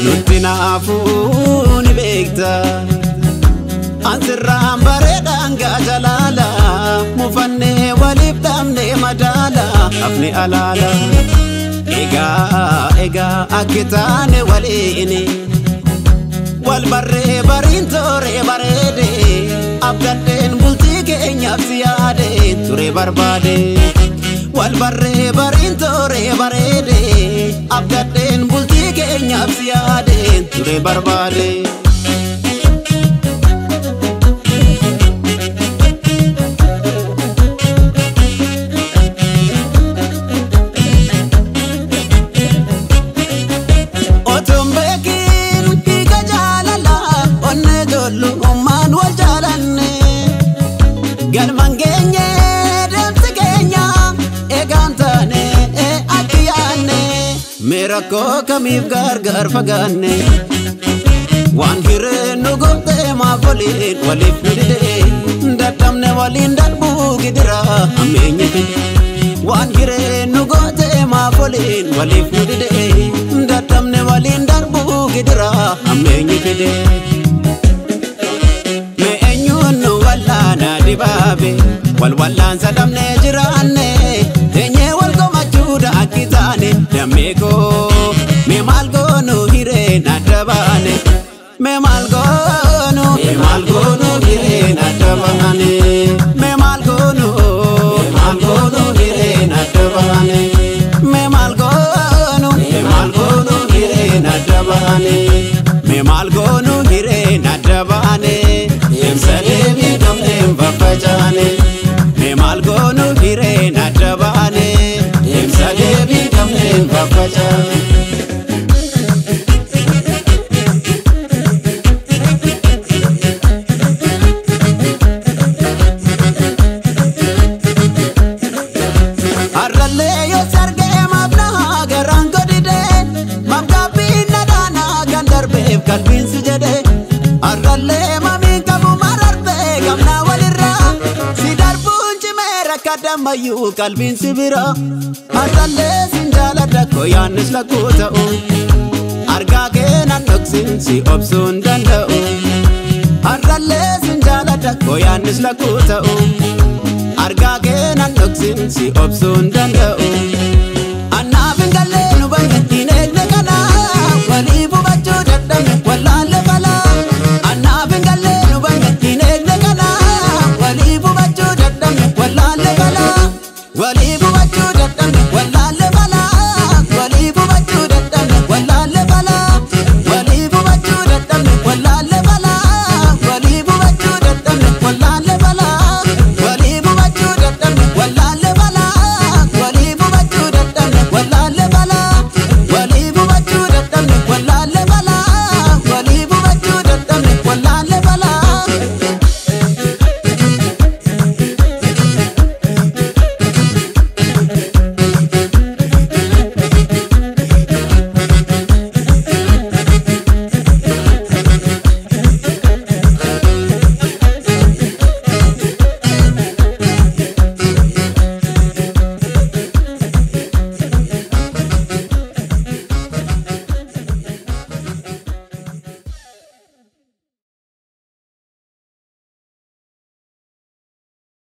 Nuti beekta ansirraan bareedaan gaajalaala mufannee waliif dhabne madaala hafni alaala egaa egaa akki taane waliini wal barree bariin tooree bareede abdadheen bultii keenyaaf si yaade ture barbaade wal barree bariin tooree bareede abdadheen bultii keenyaaf si yaade ture barbaade. Otoon beekiin hiika jaalala onnee ijoollummaan wal jaalanne galmaan geenye deemsi keenya eegaan taane akki yaanne mee rakkoo kamiif gargar fagaanne waan hireen nu gootee maaf waliin waliif nu dide dadhabne waliin darbuu gidira hammeenye fide waan hireen nu gootee maaf waliin waliif nu dide dadhabne waliin darbuu gidira hammeenye fide. Mee eenyuun nu wallaana dibaabe wal wallaansa dhabnee jiraanne teenyee wal komachuudha akki taane dammee koo mee maal goonu hireen adda baane mee maal goonu mee maal goonu hireen adda baane mee maal goonu mee maal goonu hireen adda baane mee maal goonu mee maal goonu hireen adda baane mee maal goonu hireen adda baane deemsa deebii dhabneen faffacaane mee maal goonu hireen adda baane deemsa deebii dhabneen faffacaane. Har'allee yoo sargee maaf na garaan godhide maaf gaabbiin na dhaanaa kan darbeef qalbiin si jedhe har'allee mamiin qabu marartee qabnaa walirraa si darbuun cimee rakka dammayyuu qalbiin si bira har'allee sin jaaladha koo yaannis lakkuu ta'u argaa kee nan dhoksin si obsuu hin danda'u har'allee sin jaaladha koo yaannis lakkuu ta'u. Argaa kee nan dhoksin si obsuu hin danda'u.